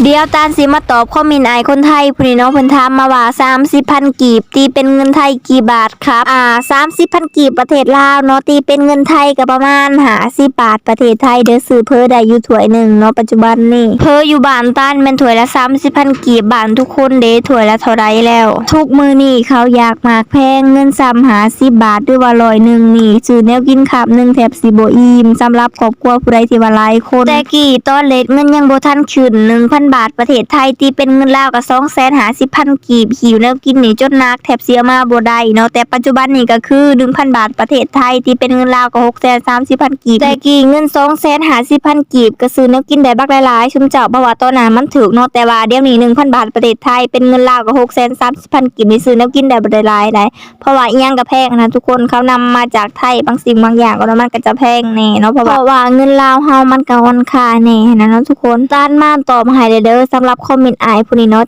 ດຽວຕານຊິມາຕອບຄອມເມັນອ້າຍຄົນໄທຜູ້ນີ້ເນາະ ເພິ່ນຖາມມາວ່າ ສາມສິບພັນກີບ ຕີເປັນເງິນໄທກີ່ບາດຄັບ? ອ່າ ສາມສິບພັນກີບປະເທດລາວເນາະ ຕີເປັນເງິນໄທກໍປະມານຫ້າສິບບາດປະເທດໄທເດີ ຊື້ເພີໄດ້ຢູ່ຖ້ວຍໜຶ່ງເນາະ ປັດຈຸບັນນີ້ ເພີຢູ່ບ້ານຕານແມ່ນຖ້ວຍລະສາມສິບພັນກີບ ບ້ານທຸກຄົນເດ ຖ້ວຍລະເທົ່າໃດແລ້ວ? ທຸກມື້ນີ້ເຂົ້າຢາກໝາກແພງ ເງິນຊ້ຳຫ້າສິບບາດ ຫຼືວ່າຮ້ອຍໜຶ່ງນີ້ ຊື້ແນວກິນຄາບໜຶ່ງແທບຊິບໍ່ອີ່ມ ສຳລັບຄອບຄົວຜູ້ໃດທີ່ວ່າຫຼາຍຄົນ. ແຕ່ກີ້ຕອນເລດເງິນຍັງບໍ່ທັນຂຶ້ນ ໜຶ່ງພັນບາດປະເທດໄທ ຕີເປັນເງິນລາວກໍສອງແສນຫ້າສິບພັນກີບ ຫິ້ວແນວກິນນີ້ຈົນໜັກ ແທບຊິເອົາມາບໍ່ໄດ້ເນາະ ແຕ່ປັດຈຸບັນນີ້ກໍຄື ໜຶ່ງພັນບາດປະເທດໄທ ຕີເປັນເງິນລາວກໍຫົກແສນສາມສິບພັນກີບ ແຕ່ກີ້ເງິນສອງແສນຫ້າສິບພັນກີບ ກໍຊື້ແນວກິນໄດ້ບັກຫຼາຍໆ ຊຸມເຈົ້າ ເພາະວ່າຕອນນັ້ນມັນຖືກເນາະ ແຕ່ວ່າດຽວນີ້ໜຶ່ງພັນບາດປະເທດໄທ ເປັນເງິນລາວກໍຫົກແສນສາມສິບພັນກີບ ນີ້ຊື້ແນວກິນໄດ້ບໍ່ໄດ້ຫຼາຍໃດ ເພາະວ່າອີ່ຫຍັງກໍແພງນະທຸກຄົນ ເຂົານຳມາຈາກໄທ ບາງສິ່ງບາງຢ່າງກໍມັນກໍຈະແພງແດ່ເນາະ ເພາະວ່າ ເພາະວ່າເງິນລາວເຮົາມັນກໍອ່ອນຄ່າແດ່ຫັ້ນນະເນາະທຸກຄົນ. ຕານມາຕອບໃຫ້ແດ່ເດີ ສຳລັບຄອມເມັນອ້າຍຜູ້ນີ້ເນາະ